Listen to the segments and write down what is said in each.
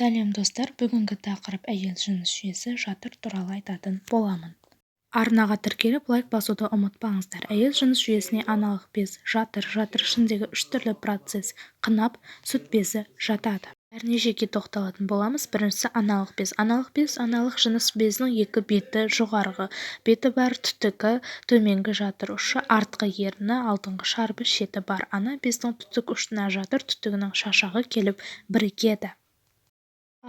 Сәлем, достар! Бүгінгі тақырып: әйел жыныс жүйесі, жатыр туралы айтатын боламын. Арнаға тіркеліп, лайк басуды ұмытпаңыздар. Әйел жыныс жүйесіне аналық без, жатыр, жатыр ішіндегі үш түрлі процесс, қынап, сүт безі жатады. Бәріне жеке тоқталатын боламыз. Біріншісі – аналық без. Аналық без – аналық жыныс безінің екі беті: жоғарғы беті бар түтігі, төменгі жатыр ұшы, артқы ерні, алдыңғы шарбы шеті бар. Ана бездің түтік ұшына жатыр түтігінің шашағы келіп бірігеді.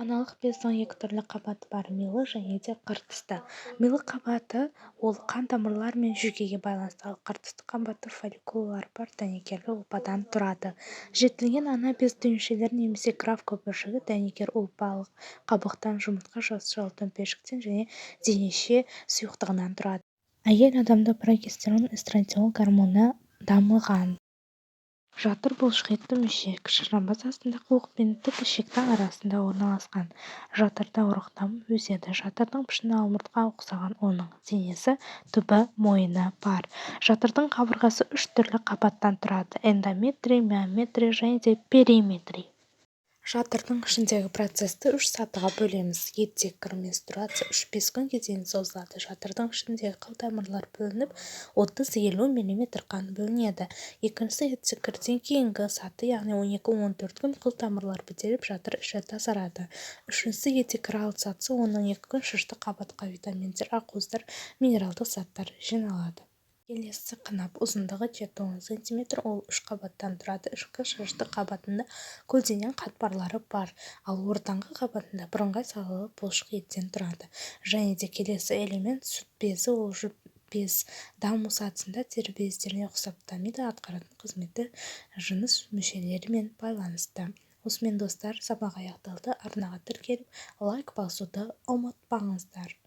Аналық бездің екі түрлі қабаты бар: милы және де қыртысты. Милы қабаты ол қан тамырлар мен жүйкеге байланысты, ал қыртысты қабаты фолликулалары бар дәнекерлі ұлпадан тұрады. Жетілген ана без түйіншелері немесе граф көпіршігі дәнекер ұлпалық қабықтан, жұмыртқа жасушалы төмпешіктен және денеше сұйықтығынан тұрады. Әйел адамда прогестерон, эстрадиол гормоны дамыған. Жатыр – бұлшықетті мүше, кіші жамбас астында, қуық пен тік ішектің арасында орналасқан. Жатырда ұрық дамып өседі. Жатырдың пішіні алмұртқа ұқсаған, оның денесі, түбі, мойыны бар. Жатырдың қабырғасы үш түрлі қабаттан тұрады: эндометрий, миометрий және де периметрий. Жатырдың ішіндегі процесті үш сатыға бөлеміз. Етеккір менструация 3-5 күнге дейін созылады. Жатырдың ішіндегі қылтамырлар бөлініп, 30-50 мл қан бөлінеді. Екіншісі – етеккірден кейінгі саты, яғни 12-14 күн қылтамырлар бітеліп, жатыр іші тазарады. Үшіншісі – етеккір алды сатысы, 10-12 күн шышты қабатқа витаминдер, ақуыздар, минералдық заттар жиналады. Келесісі – қынап. Ұзындығы 7-10 сантиметр. Ол үш қабаттан тұрады. Ішкі шышты қабатында көлденең қатпарлары бар, ал ортаңғы қабатында бірыңғай салалы бұлшық еттен тұрады. Және де келесі элемент – сүт безі. Ол жұп без даму сатысында тері бездеріне ұқсап дамиды. Атқаратын қызметі жыныс мүшелерімен байланысты. Осымен, достар, сабақ аяқталды. Арнаға тіркеліп, лайк басуды ұмытпаңыздар.